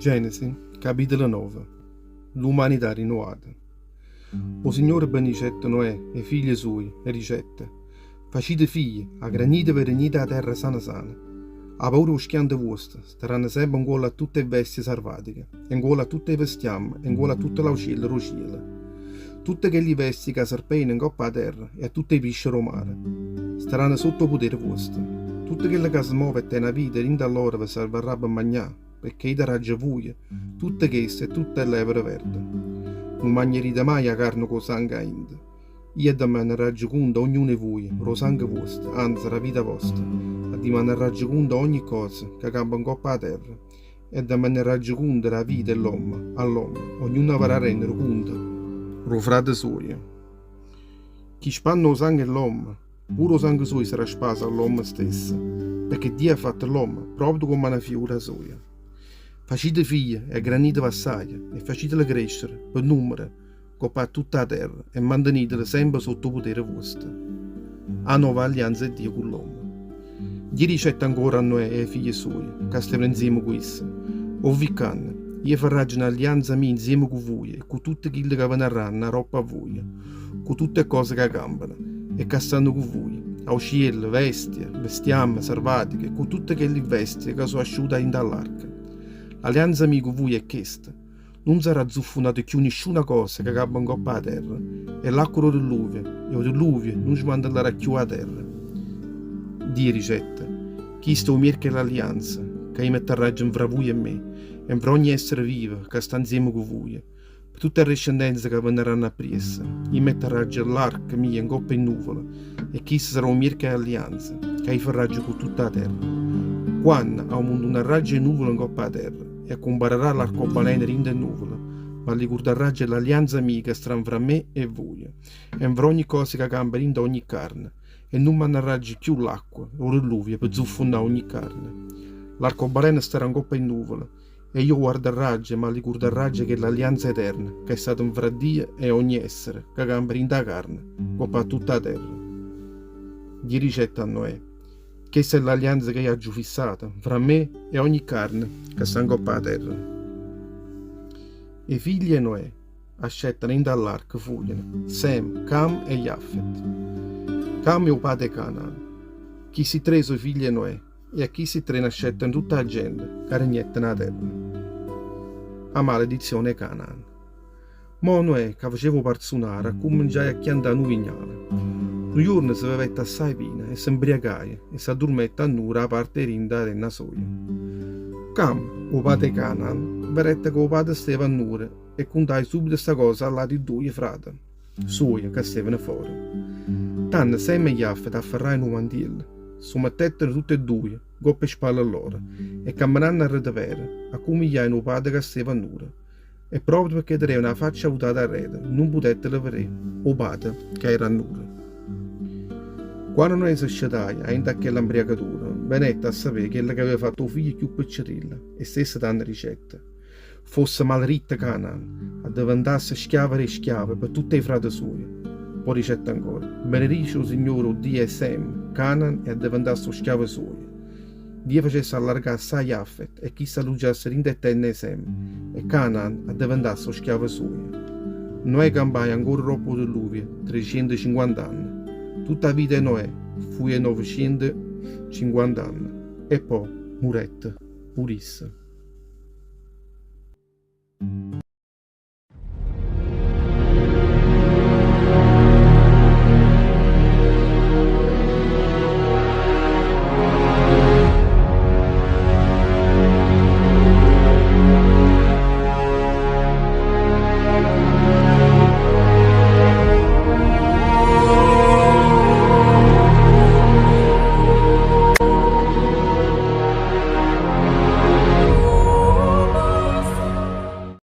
Genesi, capitolo 9 L'umanità rinnovata. O Signore benedicette Noè e 'e figlie suoje e dicette, Facite figlie, aggranniteve e regnite 'a terra sana sana. 'A paura e 'o schianto vuosto starranno sempe 'ncuollo a tutte 'e bestie sarvatiche e 'ncuollo a tutte 'e bestiamme e 'ncuollo a tutte l'aucielle d' 'o cielo. Tutte chelli bestie ca serpejano 'ncopp' 'a terra e a tutte 'e pisce d' 'o mare. Starranno sotto 'o putere vuosto. Tutto chello ca se move e tene 'a vita dint' 'a lloro ve servarrà pe magnà, pecché io daraggio a vuje tutte cheste e tutte ll'evera verde. Nun magnarite maje 'a carne cu 'o sanghe 'a 'into. Io addimannarraggio cunto a ognuno 'e vuje d' 'o sanghe vuosto, anze d' 'a vita vosta. Addimannarraggio cunto a ogni cosa ca campa 'ncopp' 'a terra e addimannarraggio cunto d' 'a vita 'e ll'ommo a ll'ommo, ognuno avarrà rennere cunto d' 'o frate suojo. Chi spanne 'o sanghe 'e ll'ommo, pure 'o sanghe suojo sarà spaso 'a ll'ommo stesso, pecché Dio ha fatto ll'ommo proprio comm'a na figura soja. Facite figlie e aggranniteve assaje e facitele crescere, pe nummero, 'ncopp' 'a tutta 'a terra e mantenitele sempe sotto 'o putere vuosto. 'A nova allianza 'e Dio cu ll'ommo. Dio dicette ancora a Noè e a 'e figlie suoje, ca stevano 'nzieme cu isso, 'O vi ccanno, io farraggio n'allianza mia 'nzieme cu vuje e cu tutte chille ca venarranno aroppo a vuje, cu tutte 'e cose ca campano e ca stanno cu vuje, aucielle, vestie, bestiamme sarvatiche e cu tutte chelli vestie ca so' asciute 'a dint' 'a ll'arca. L'allianza mia cu vuje è chesta, Nun sarrà zuffunnato cchiù nisciuna cosa ca campa 'ncopp' 'a terra, e l'acqua d' 'o dilluvio e 'o dilluvio nun smantellarà cchiù 'a terra. Dio dicette, Chisto è 'o mierco 'e l'allianza ca io mettarraggio nfra vuje e me, e nfra ogni essere vivo ca sta 'nzieme cu vuje, pe tutt' 'e rescendenze ca venarranno appriesso. Io mettarraggio l'arca mia 'ncopp' 'e nnuvole, e chisto sarrà 'o mierco 'e l'allianza ca io farraggio cu tutta 'a terra. Quanno aumuntunarraggio 'e nuvole 'ncopp' 'a terra, E accumpararrà l'arcobaleno dint' 'e nuvole, m'allicurdarraggio 'e l'allianza mia ca sta nfra me e vuje, e nfra ogni cosa ca campa dint' 'a ogni carne, e nun mannarraggio cchiù l'acqua d' 'o dilluvio pe zuffunnà ogni carne. L'arcobaleno starà 'ncopp' 'e nuvole, e io 'o guardarraggio e m'allicurdarraggio 'e chell'allianza eterna ca è stata nfra Dio e ogni essere ca campa dint' 'a carne, 'ncopp' 'a tutta 'a terra. Dio dicette a Noè, Chesta è l'allianza ca io aggio fissata nfra me e ogni carne ca sta 'ncopp' 'a terra. E figlie 'e Noè ascettero 'int' 'a ll'arca fujeno Sem, Cam e Jafet. Cam è 'o pate 'e Canaan. Chisti tre so' 'e figlie 'e Noè e 'a chisti tre nascettero tutta 'a gente ca regnettero 'a terra. A maledizione 'e Canaan. Mò Noè, ca faceva 'o parzunaro, accummenciaje a chiantà nu vignale. Nu juorno se vevette assaje vino e se 'mbriacaje e s'addurmette annura 'a parte 'e dinto 'a tenna soja. Cam, 'o pate 'e Canaan, verette ca 'o pate steva annura e cuntaje subito 'sta cosa a ll'ati ddoje frate suoje ca stevano fore. Tanno Sem e Jafet afferrajeno 'o mantiello, s' 'o mettettero tutt' 'e dduje 'ncopp' 'e spalle lloro e cammenanno arreto pere, accummigliajeno 'o pate ca steva annura. E proprio pecché tenevano 'a faccia avutata arreto, nun putettero vedé 'o pate ca era annuro. Quanno Noè se scetaje 'a 'int' a chella 'mbriacatura, venette a sapé chello ch'aveva fatto 'o figlio cchiù piccerillo e stesso tanno dicette, Fosse maleritto Canaan, addeventasse schiavo d' 'e schiave pe tutt' 'e frate suoje. Po' dicette ancora, Benedice 'o Signore 'o Dio 'e Sem, Canaan e addeventasse 'o schiavo suojo. Dio facesse allargà assai Jafet e chisto alluggiasse dint' 'e tenne 'e Sem, e Canaan addeventasse 'o schiavo suojo. Noè campaje ancora doppo 'o dilluvio trecientocinquant'anne. Tutta 'a vita 'e Noè fuje novecientocinquant'anne, e po' murette pur'isso.